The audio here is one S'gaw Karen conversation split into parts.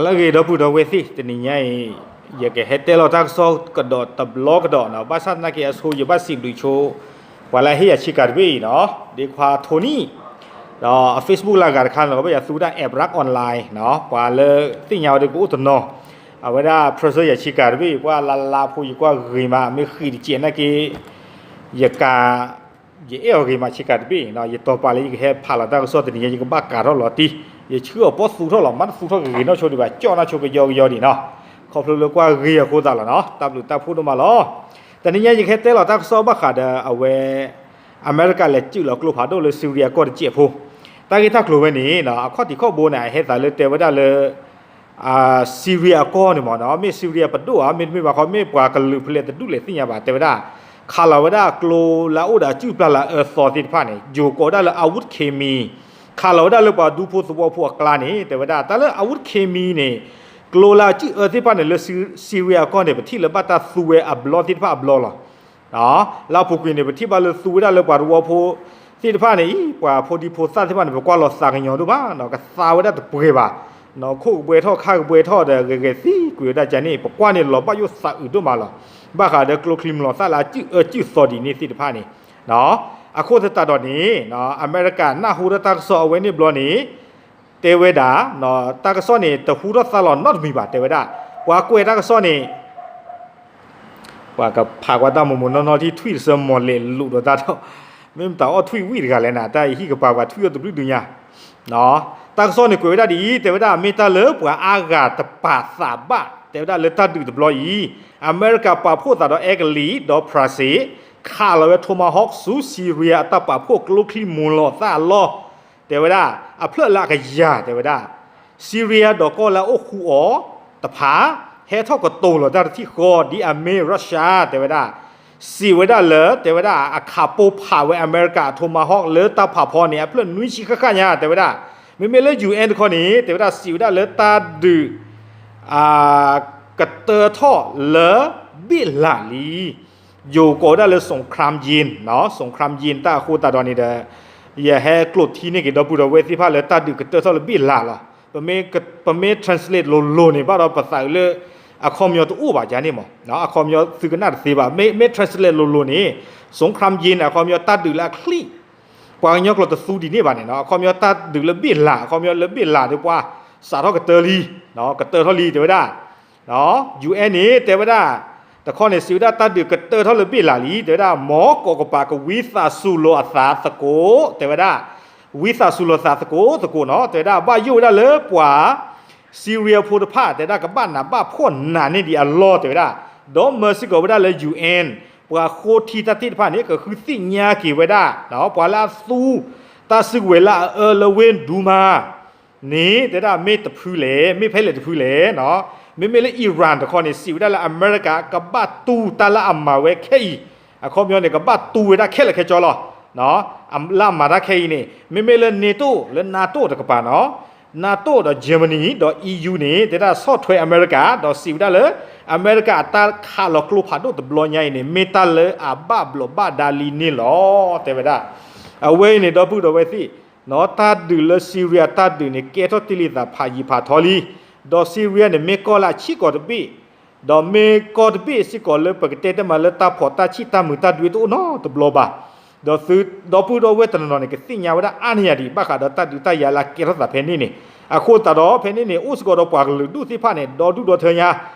လၢအဂ့ၤ ဒီပုၢ်ဒီဝဲၢ်သ့ၣ်, တနံၤညါအံၤ ယကဟဲတဲလီၤတၢ်ကစီၣ်ကဒီးတဘျီကဒီးနီၤ, ဘၣ်ဆၣ်သနာ်က့အဆိ ယဘၣ်စံးဘျုးဆိ ပှၤလၢအဟ့ၣ်ယၤဆ့ကၤတဘ့ၣ်အံၤနီၤ, ဒ့ခွါထိနံၣ် ဒီးအ Facebook လၢအဂၤတခါန့ၣ် ဘၣ်ယၤသူဝဲဒၣ် Abraham Online နီၤ, ပှၤလၢသ့ၣ်ညါဝဲဒၣ်ကအိၣ်တနီၤ, အဝဲဒၣ် present ယၤဆ့ကၤတဘ့ၣ်အံၤ ပှၤလၢလါဖိယကွၢ်ဂ့ၤမး မ့ၢ်ဃံးတစဲးနာ်က့ ယကၤ ယအဲၣ်အီၤဂ့ၤမးဆ့ကၤတဘ့ၣ်နီၤ, ယတီၤပာ်လၢယကဟဲဖးလီၤတၢ်ကစီၣ်တနံၤညါ ယကဘၣ်ကၤထီၣ်လီၤတံၢ်, ယဆှၢအီၤပီၣ်သူထီၣ်လီၤ, မ့ၢ်တသူထီၣ်ဂ့ၤဂ့ၤနီၢ်ဆိဒံးဘၣ် ကၠီၣ်နီၢ်ဆိကယီကယီဒံးနီၤ, ခီဖျိလၢကွၢ်ဂ့ၤအဃိသတးလီၤနီၤ, တၢ်ဘျုးတၢ်ဖှိၣ်ဒိၣ်မးလီၤ. တနံၤညါယကဟဲတဲလီၤတၢ်ကစီၣ်ဘၣ်ဃးဒီးအဝဲ အမဲရကၤလဲၤစုၣ်လီၤကျိဖးဒိၣ်လၢ Syria အကီၢ်တစဲးဖိ, တၢ်ဂ့ၢ်တၢ်ကျိၤဝဲန့ၣ် အခီၣ်ထံးခီၣ်ဘိန့ၣ် အဟဲသးလၢတဲဝဲဒၣ်လၢ Syria အကီၢ်န့ၣ်မ့ၢ်နီၤ, မ့ၢ် Syria ပဒိၣ်ဧါ မ့တမ့ၢ်ဘၣ်ခီ မ့ၢ်ပှၤကလုာ်ဖဲလဲၣ်တဒူၣ်လဲၣ်သ့ၣ်ညါဘၣ် တဲဝဲဒၣ်, ခးလီၤဝဲဒၣ်ကျိလၢအအိၣ်ဒီးအစုၣ်ပျၢ်လၢအအၢသီသ့ၣ်တဖၣ်န့ၣ် ယိၤကိးဝဲဒၣ်လၢ အဝုတ်ခ့မံၤ, ခးလီၤဝဲဒၣ်လၢပှၤဒူဖိသဝီဖိအကျါန့ၣ် တဲဝဲဒၣ် တၢ်လၢ အဝုတ်ခ့မံၤ န့ၣ် ကျိလၢအစုၣ်အၢသ့ၣ်တဖၣ်န့ၣ် လၢ Syria အကီၢ်န့ၣ် ပထံၣ်လၢဘၣ်တၢ်သူဝဲအဘျီသ့ၣ်တဖၣ်အဘျီလီၤ. လၢအပူၤကွံာ်န့ၣ် ပထံၣ်ဘၣ်လၢသူဝဲဒၣ်လၢပှၤသဝီဖိသ့ၣ်တဖၣ်န့ၣ်အံၤ ပှၤဖိဒံဖိသၣ်သ့ၣ်တဖၣ်န့ၣ် ပကွၢ်လီၤသးကညီၤဒိၣ်မးနီၤ, ကသါဝဲဒၣ်တပှဲၤဘၣ်, ခိၣ်ကဘှဲထီၣ်ခါကဘှဲထီၣ်ဒီးဂဲၤဂဲၤသံကွံာ်ဝဲဒၣ်ကန့ၣ် ပကွၢ်န့ၣ်လီၤဘၣ်ယိၣ်သးအုးဒိၣ်မးလီၤ. ဘၣ်ဃးဒီးကျိချံမျိာ်သၣ်လၢအစုၣ်အၢစုၣ်သီဒ်န့ၣ်သ့ၣ်တဖၣ်န့ၣ် အဃိသတးဒီးန့ၣ် အမဲရကၤနၢ်ဟူထီၣ်တၢ်ကစီၣ်အဝဲန့ၣ်ဘျီန့ၣ် တဲဝဲဒၣ် တၢ်ကစီၣ်န့ၣ် တဟူထီၣ်သါလီၤနီတမံၤဘၣ် တဲဝဲဒၣ်, ပှၤကွဲးတၢ်ကစီၣ်န့ၣ် ပှၤကဖးကွၢ်တၢ်မိၢ်မိၢ်နီၢ်နီၢ်ထံၣ်ထွံၣ်တစၢမီၤလဲၤလိာ်ဒီးတၢ်ဒီး မ့ၢ်မတၤအီၣ်ထွံၣ်ဝံၣ်တဂၤလဲၣ်နၤ တၢ်အံၤဟံၣ်ကပၤပှၤထွံၣ်အီၣ်တဘျုးဒုညါ တၢ်ကစီၣ်န့ၣ်ကွဲးဝဲဒၣ်ဒ်အံၤ တဲဝဲဒၣ် မ့ၢ်တၢ်လၢပှၤအါဂၤတပာ်သးဘၣ် တဲဝဲဒၣ်လၢတၢ်ဒုးတဘျီအံၤ အမဲရကၤပာ်ဖှိၣ်သးဒီးအဲကလံးဒီးဖြၣ်စ့ၣ် ခးလီၤဝဲ Tomahawk ဆူ Syria အတၢ်ပာ်ဖှိၣ်ကျိချံမျိာ်သၣ်အလီၢ် တဲဝဲဒၣ် အဖျၢၣ်လၢအကယၤ တဲဝဲဒၣ် Syria ဒီးကီၢ်လၢအအိၣ်ဃူအီၤတဖၣ် ဟဲထီၣ်ကတိၤလီၤတၢ်တထံၣ်ဃီ ဒ်အမ့ၢ် Russia တဲဝဲဒၣ် စံးဝဲဒၣ်လၢ တဲဝဲဒၣ် အခးပိၢ်ဖးဝဲအမဲရကၤအ Tomahawk လၢတၢ်ဖးဖီန့ၣ် အဖျၢၣ်နွံဆံဃၣ်ဃၣ်ညါ တဲဝဲဒၣ်, မ့မ့ၢ်လၢ UN တခီန့ၣ် တဲဝဲဒၣ် စံးဝဲဒၣ်လၢတၢ်ဒုး ကတၢၢ်ထီၣ်လၢဘ့ၣ်လးလံ ယိၤကိးဝဲဒၣ်လၢ สงครามเย็น สงครามเย็น တၢ်အဃိသတးဒီးန့ၣ်ဒီး ယဟဲကျိးထံန့ၢ်က့ၤဒီပုၢ်ဒီဝဲၢ်သ့ၣ်တဖၣ်လၢတၢ်ဒုးကတၢၢ်ထီၣ်လၢဘ့ၣ်လးလီၤ. ပမ့ၢ် translate လိၤလိၤန့ၣ် ဘၣ်ဒီးပသးအုးလၢ အခီပညီတအိၣ်ဘၣ်ယၤန့ၣ်မး, အခီပညီသုကနၣ်တသ့ဘၣ်. မ့ၢ် မ့ၢ် translate လိၤလိၤန့ၣ် สงครามเย็น အခီပညီတၢ်ဒုးလၢအချံၣ် ပှၤကညီကျိာ်တသူဒ်န့ၣ်ဘၣ်န့ၣ် အခီပညီတၢ်ဒုးလၢဘ့ၣ်လး အခီပညီလၢဘ့ၣ်လးဒီးပှၤစးထီၣ်ကတၢၢ်လံ, ကတၢၢ်ထီၣ်လံ တဲဝဲဒၣ် UN န့ၣ် တဲဝဲဒၣ် တခီန့ၣ် စံးဝဲဒၣ်တၢ်ဒုးကတၢၢ်ထီၣ်လၢဘ့ၣ်လးလံ တဲဝဲဒၣ် မ်ကိးကပၤကဝံသးစူၤလိာ်အသးသကိး တဲဝဲဒၣ် ဝံသးစူၤလိာ်သးသကိးသကိးနီၤ တဲဝဲဒၣ် ဘၣ်ယိၣ်ဝဲဒၣ်လၢပှၤ Syria ဖိတဖၣ် တဲဝဲဒၣ် ကဘၣ်နးဘၣ်ဖှီၣ်နးန့ၢ်ဒံးအလီၢ် တဲဝဲဒၣ် ဒီးမၢစ့ၢ်ကီးဝဲဒၣ်လၢ UN ပှၤဃိထံတၢ်သ့ၣ်တဖၣ်န့ၣ် ကဃုသ့ၣ်ညါက့ၤဝဲဒၣ် ပှၤလၢအသူ တၢ်စုကဝဲၤလၢအအၢလၢဝ့ၢ်ဒူမါ န့ၣ် တဲဝဲဒၣ်မ့ၢ်တဖုလဲၣ်, မ့ၢ်ဖဲလဲၣ်တဖုလဲၣ်နီၤ. မ့မ့ၢ်လၢ Iran တခီန့ၣ် စံးဝဲဒၣ်လၢအမဲရကၤ ကဘၣ်တူၢ်တၢ်လၢအမၤဝဲခဲအံၤ, အခီပညီန့ၣ် ကဘၣ်တူၢ်ဝဲဒၣ်ခဲလၢာ်ခဲဆ့လီၤ. လၢအမၤတၢ်ခဲအံၤန့ၣ် မ့မ့ၢ်လၢ NATO လၢ NATO တကပၤနီၤ, NATO ဒီး Germany ဒီး EU န့ၣ် တဲဝဲဒၣ်ဆီၣ်ထွဲအမဲရကၤ ဒီးစံးဝဲဒၣ်လၢ အမဲရကၤအတၢ်ခးလီၤကျိဖးဒိၣ်တဘျီညါအံၤန့ၣ် မ့ၢ်တၢ်လၢအဘၣ်ဘျီးဘၣ်ဒါလံန့ၣ်လီၤ တဲဝဲဒၣ်. အဝဲအံၤန့ၣ် ဒီပုၢ်ဒီဝဲၢ်သ့ၣ် နီၤ တၢ်ဒုးလၢ Syria တၢ်ဒုးန့ၣ် ကဲထီၣ်တ့ၢ်လံသးဖးယံာ်ဖးထီလံ, ဒီး Syria န့ၣ် မ့ၢ်ကီၢ်လၢအဆံးကီးတဘ့ၣ်, ဒီးမ့ၢ်ကီၢ်တဘ့ၣ်စ့ၢ်ကီးလၢပကတဲတမံၤလၢတၢ်ဖီၣ်တၢ်ဆံၣ်တၢ်မုာ်တၢ်ဒွဲၣ်တအိၣ်နီတဘျီဘၣ်. ဒီးသု ဒီပုၢ်ဒီဝဲၢ်တနီၤနီၤန့ၣ် ကသ့ၣ်ညါဝဲဒၣ်အါန့ၢ်ယၤဒံး ဘၣ်ဃးဒီးတၢ်ဒုးတၢ်ယၤလၢအကဲထီၣ်သးဖဲန့ၣ်န့ၣ်, အဃိသတးဒီး ဖဲန့ၣ်န့ၣ် အိၣ်စ့ၢ်ကီးဒီးပှၤကလုာ်ဒူၣ်သ့ၣ်တဖၣ်န့ၣ် ဒီဒူၣ်ဒီထၢညါ,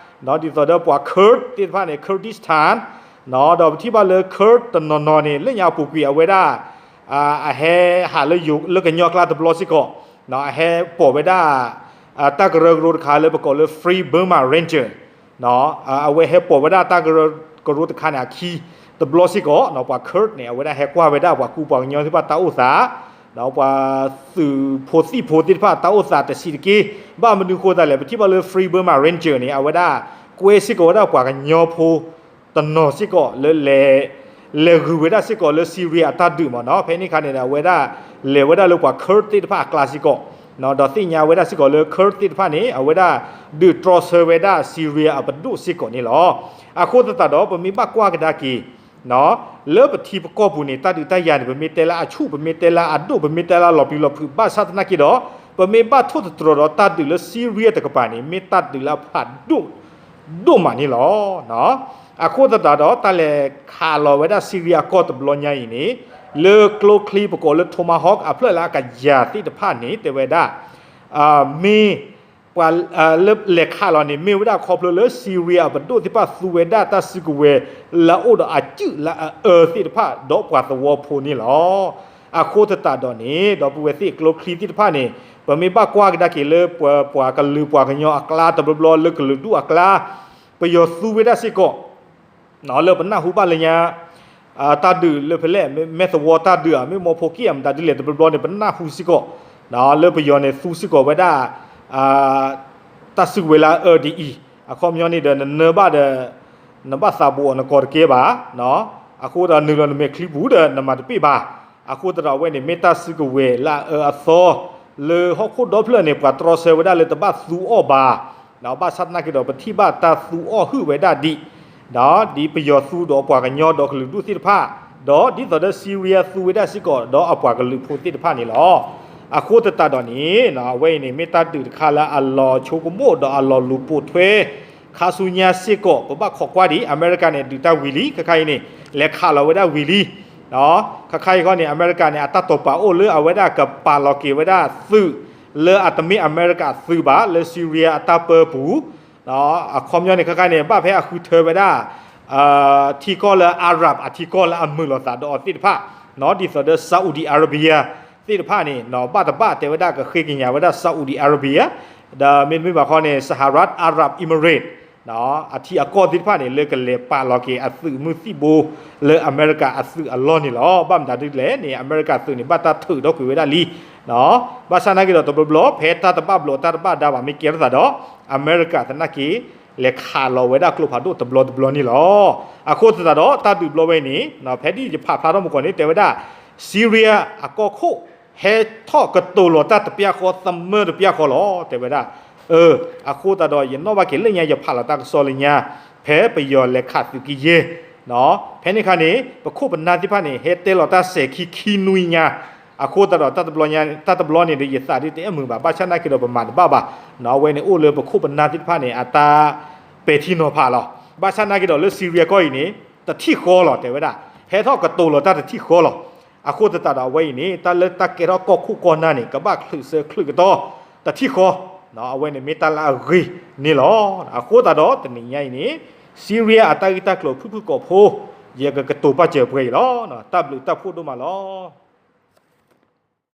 ဒ်သိးဒီးပှၤ Kurd သ့ၣ်တဖၣ်န့ၣ် Kurdistan ဒီးပထံၣ်ဘၣ်လၢ Kurd တနီၤနီၤန့ၣ် လၢညါအပူၤကွံာ်အဝဲဒၣ် အဟဲဟးလၢယိၤ လၢကညီကျါတဘျီစ့ၢ်ကီး, အဟဲပိာ်ဝဲဒၣ် တၢ်ကရၢကရိတခါလၢပကိးလၢ Free Burma Ranger, အဝဲဟဲပိာ်ဝဲဒၣ်တၢ်ကရၢကရိတခါန့ၣ်အခံ တဘျီစ့ၢ်ကီး, ပှၤ Kurd န့ၣ် အဝဲဒၣ်ဟဲကွၢ်ဝဲဒၣ်ပှၤကူပှၤကညီသ့ၣ်တဖၣ်တၢ်အိၣ်သး, ပှၤသုးဖိသံၣ်ဖိသ့ၣ်တဖၣ်တၢ်အိၣ်သးတဆံးတက့ၢ်. ဘၣ်မနုၤအဃိသတးလဲၣ်, ပထံၣ်ဘၣ်လၢ Free Burma Ranger န့ၣ် အဝဲဒၣ်ကွဲစ့ၢ်ကီးဝဲဒၣ်ပှၤကညီဖိ တနီၤစ့ၢ်ကီးလၢ လဲၤဂုာ်ဝဲဒၣ်စ့ၢ်ကီးလၢ Syria အတၢ်ဒုးမ့ၢ်နီၤ. ဖဲန့ၣ်အခါန့ၣ်ဒီး အဝဲဒၣ်လဲၤဝဲဒၣ်လၢပှၤ Kurd သ့ၣ်တဖၣ်အကျါစ့ၢ်ကီး, ဒီးသ့ၣ်ညါဝဲဒၣ်စ့ၢ်ကီးလၢ Kurd သ့ၣ်တဖၣ်န့ၣ် အဝဲဒၣ်ဒုးတြီဆၢဝဲဒၣ် Syria အပဒိၣ်စ့ၢ်ကီးန့ၣ်လီၤ. အဃိသတးဒီး ပမ့ၢ်ဘၣ်ကွၢ်ကဒါက့ၤ လၢပထံပကီၢ်ပူၤန့ၣ် တၢ်ဒုးတၢ်ယၤန့ၣ် ပမ့ၢ်တဲလၢအဆူၣ် ပမ့ၢ်တဲလၢအဒိၣ် ပမ့ၢ်တဲလၢအလီၤပျံၤလီၤဖုး ဘၣ်ဆၣ်သနာ်က့ဒီး ပမ့ၢ်ဘၣ်ထိၣ်သတြီၤဒီးတၢ်ဒုးလၢ Syria တကပၤန့ၣ် မ့ၢ်တၢ်ဒုးလၢအဖးဒိၣ်ဒိၣ်မးန့ၣ်လီၤ. အဃိသတးဒီး တၢ်လဲၤခးလီၤဝဲဒၣ် Syria အကီၢ်တဘျီညါအံၤန့ၣ် လၢကျိချံပကိးလၢ Tomahawk အဖျၢၣ်လၢအကယၤသ့ၣ်တဖၣ်န့ၣ် တဲဝဲဒၣ် မ့ၢ် ပှၤလၢလဲၤခးလီၤန့ၣ် မ့ၢ်ဝဲဒၣ်ခီဖျိလၢ Syria အပဒိၣ်သ့ၣ်တဖၣ်သူဝဲဒၣ်တၢ်စုကဝဲၤ လၢအအိၣ်ဒီးအစုၣ်လၢအအၢသ့ၣ်တဖၣ် ဒီးပှၤသဝီဖိန့ၣ်လီၤ. အဃိသတးဒီးန့ၣ် ဒီပုၢ်ဝဲၢ်သ့ၣ်ကျိချံသ့ၣ်တဖၣ်န့ၣ် ပမ့ၢ်ဘၣ်ကွၢ်ကဒါက့ၤလၢပှၤကလုာ်ပှၤကညီအကျါတဘျီဘျီ လၢကလုာ်ဒူၣ်အကျါ ပယီၤသူဝဲဒၣ်စ့ၢ်ကီး လၢပနၢ်ဟူဘၣ်လၢညါ တၢ်ဒုးလၢဖဲလဲၣ် မ့ၢ်သဝီတၢ်ဒုးဧါ မ့ၢ်မီဖိက့ၣ်ဧါ မတၤဒ်လဲၣ်တဘျီဘျီန့ၣ် ပနၢ်ဟူစ့ၢ်ကီး လၢပယီၤန့ၣ်သူစ့ၢ်ကီးဝဲဒၣ် တၢ်စုကဝဲၤလၢအအၢဒ်အံၤ အခီပညီန့ၣ်ဒီး နနၢဘၣ်ဒီး နဘၣ်သးဘူးအီၤနကိးတကဲဘၣ် အဃိဒီးနုာ်လီၤနမဲာ်ချံပူၤဒီးနမၤတပ့ၢ်ဘၣ်. အဃိသတးဒီးအဝဲန့ၣ် မ့ၢ်တၢ်စုကဝဲၤလၢအအၢအသီ လၢဟီၣ်ခိၣ်ဒီဖျၢၣ်န့ၣ် ပှၤတြီဆၢဝဲဒၣ်လၢတဘၣ်သူအီၣ်ဘၣ် ဘၣ်ဆၣ်သနာ်က့ဒီး ပထံၣ်ဘၣ်တၢ်သူအီၣ်ဟုၣ်ဝဲဒၣ်ဒ် ဒီးဒ်ပယီၤသူဒီးပှၤကညီဒီးကလုာ်ဒူၣ်သ့ၣ်တဖၣ် ဒီးဒ်သိးဒီး Syria သူဝဲဒၣ်စ့ၢ်ကီး ဒီးအပှၤကလုာ်ဖိသ့ၣ်တဖၣ်န့ၣ်လီၤ. အဃိသတးဒီးန့ၣ် အဝဲအံၤန့ၣ် မ့ၢ်တၢ်ဒုးတခါလၢအလီၤဆိကမိၣ်ဒီးအလီၤလူၤပိာ်ထွဲ ခါဆူညါစ့ၢ်ကီး ပဘၣ်ခိးကွၢ်ဒံး အမဲရကၤန့ၣ် ဒုးတၢ်ဝံၤလံ ခဲခါအံၤန့ၣ် လဲၤခးလီၤဝဲဒၣ်ဝံၤလံ ခဲခါအံၤဃီန့ၣ် အမဲရကၤန့ၣ် အတၢ်တိာ်ပာ်အိၣ်လၢအဝဲဒၣ်ကပာ်လီၤက့ၤဝဲဒၣ် သုး လၢအတမ့ၢ်အမဲရကၤသုးဘၣ် လၢ Syria အတၢ်ပၢပူၤ အခီပညီန့ၣ် ခဲခါန့ၣ် ဘၣ်ဖဲအဃုထၢဝဲဒၣ် ထံကီၢ်လၢ Arab အထံကီၢ်လၢအမုာ်လိာ်သးဒီးအီၤသ့ၣ်တဖၣ် ဒ်သိးဒီး Saudi Arabia သ့ၣ်တဖၣ်န့ၣ် ဘၣ်တဘၣ်တဲဝဲဒၣ်ကဃ့ကညးဝဲဒၣ် Saudi Arabia ဒီးမ့တမ့ၢ်ဘၣ်ဃီန့ၣ် Sahrat Arab Emirates အထံအကီၢ်သ့ၣ်တဖၣ်န့ၣ် လၢကလဲၤပာ်လီၤက့ၤအသုးမုၢ်သံၣ်ဘိ လၢအမဲရကၤအသုးအလီၢ်န့ၣ်လီၤ. ဘၣ်မတၤဒ်လဲၣ်န့ၣ် အမဲရကၤသုးန့ၣ် ဘၣ်တၢ်ထုးထီၣ်ကွံာ်ဝဲဒၣ်လံ ဘၣ်ဆၣ်သနာ်က့ဒီးတဘျီဘျီ ဖဲတၢ်တဘၣ်ဘျိးတၢ်တဘၣ်ဒါဘၣ်မ့ၢ်ကဲထီၣ်သးဒီး အမဲရကၤသနာ်က့ လဲၤခးလီၤဝဲဒၣ်ကျိဖးဒိၣ်တဘျီတဘျီန့ၣ်လီၤ. အဃိသတးဒီးတၢ်ဒုးဘျီဝဲန့ၣ် ဖဲဒ်ယဖးဖျါထီၣ်မူကီၢ်န့ၣ် တဲဝဲဒၣ် Syria အကီၢ်ခိၣ် ဟဲထီၣ်ကတိၤလီၤတၢ်တပျၢ်ဃီ သမၢတပျၢ်ဃီလီၤ တဲဝဲဒၣ် အဃိသတးဒီး ယနီၣ်ဘၣ်က့ၤလၢညါယဖးလီၤတၢ်ကစီၣ်လၢညါ ဖဲပယီၤလဲၤခးသုးကယဲၢ် ဖဲန့ၣ်ခါန့ၣ် ပခိၣ်ပနၢ်သ့ၣ်တဖၣ်န့ၣ် ဟဲတဲလီၤတၢ်စဲၤခံခံနွံညါ အဃိသတးဒီး တၢ်တဘျီန့ၣ်ဒီး ယသးဒ်တအဲၣ်မုာ်ဘၣ် ဘၣ်ဆၣ်သနာ်က့ဒီးပမၤတဘၣ်ဘၣ် အဝဲန့ၣ်အိၣ်လၢပခိၣ်ပနၢ်သ့ၣ်တဖၣ်န့ၣ် အတၢ်ပဲာ်ထံနီၤဖးလီၤ. ဘၣ်ဆၣ်သနာ်က့ဒီးလၢ Syria ကီၢ်အံၤန့ၣ် တထံၣ်ဃီလီၤ တဲဝဲဒၣ် ဟဲထီၣ်ကတိၤလီၤတၢ်တထံၣ်ဃီလီၤ. အဃိသတးဒီးအဝဲအံၤန့ၣ် တၢ်လၢတၢ်ကဲထီၣ်ကီၢ်ခိၣ်ကီၢ်နၢ်န့ၣ် ကဘၣ်ချုးဆၢချုးကတီၢ် တထံၣ်ဃီ အဝဲန့ၣ်မ့ၢ်တၢ်လၢအဂ့ၤန့ၣ်လီၤ. အဃိသတးဒီးတနံၤညါအံၤန့ၣ် Syria အတၢ်ဂ့ၢ်တၢ်ကျိၤဖုၣ်ဖုၣ်ကိာ်ဖိ ယကကတိၤပာ်စၢၤပှဲၤအံၤလီၤ. တၢ်ဘျုးတၢ်ဖှိၣ်ဒိၣ်မးလီၤ.